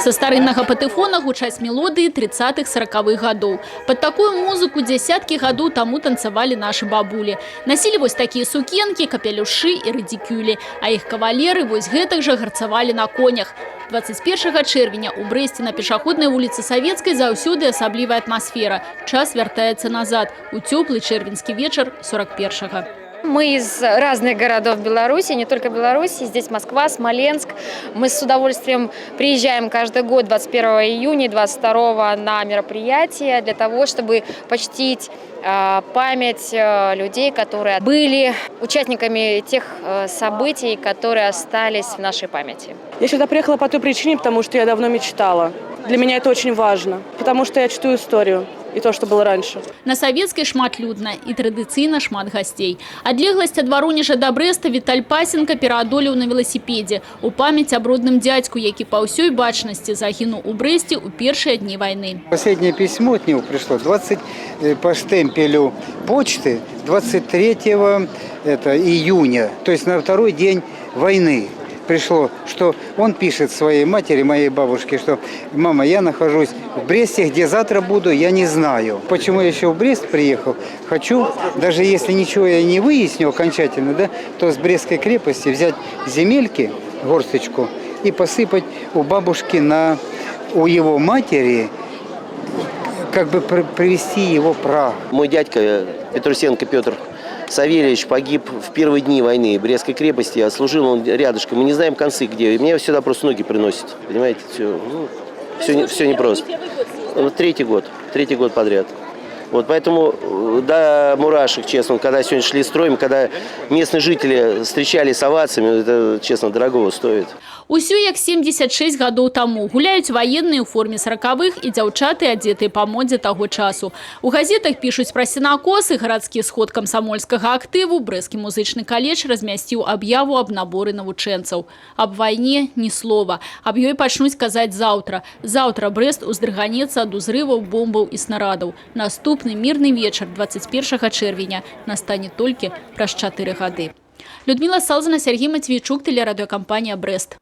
Са старыннага патэфона гучаць мелодыі 30-х, 40-х гадоў. Пад такую музыку дзясяткі гадоў таму танцавалі нашы бабулі. Насілі вось такія сукенкі, капелюшы і рыдзікюлі, а іх кавалеры вось гэтак жа гарцавалі на конях. 21 чэрвеня ў Брэсце на пешаходнай вуліцы Савецкай заўсёды асаблівая атмасфера. Час вяртаецца назад у цёплы чэрвеньскі вечар 41-го. Мы из разных городов Беларуси, не только Беларуси, здесь Москва, Смоленск. Мы с удовольствием приезжаем каждый год 21 июня, 22 на мероприятие для того, чтобы почтить память людей, которые были участниками тех событий, которые остались в нашей памяти. Я сюда приехала по той причине, потому что я давно мечтала. Для меня это очень важно, потому что я чту историю и то, что было раньше. На Савецкай шматлюдна і традыцыйна шмат гасцей. Адлегласць ад Варонежа да Брэста Віталь Пасенка пераадолеў на веласіпедзе у памяць аб родным дзядзьку, які па ўсёй бачнасці загінуў у Брэсце ў першыя дні вайны. Последнее письмо от него пришло 20, по штемпелю почты 23 это, июня, то есть на второй день войны пришло, что он пишет своей матери, моей бабушке, что: «Мама, я нахожусь в Бресте, где завтра буду, я не знаю». Почему я еще в Брест приехал? Хочу, даже если ничего я не выясню окончательно, да, то с Брестской крепости взять земельки, горсточку, и посыпать у бабушки у его матери, как бы привести его прах. Мой дядька Петрусенко Петр Савельевич погиб в первые дни войны в Брестской крепости, а служил он рядышком. Мы не знаем концы где. И меня сюда просто ноги приносят. Понимаете, все, ну, все непросто. Вот третий год подряд. Вот поэтому до мурашек, честно, когда сегодня шли строем, когда местные жители встречали с овациями, это, честно, дорогого стоит. Усё як 76 гадоў таму. Гуляюць ваенныя ў форме 40-х і дзяўчаты, адзетыя па модзе таго часу. У газетах пішуць пра сенакосы, гарадскі сход камсамольскага актыву, Брэсцкі музычны каледж размясціў аб'яву аб наборы навучэнцаў. Аб вайне ні слова. Аб ёй пачнуць казаць заўтра. Заўтра Брэст уздрыганецца ад узрываў бомбаў і снарадаў. Наступны мірны вечар 21 чэрвеня настане толькі праз 4 гады. Людміла Салзана, Сяргей Мацвейчук, тэлерадыёкампанія «Брэст».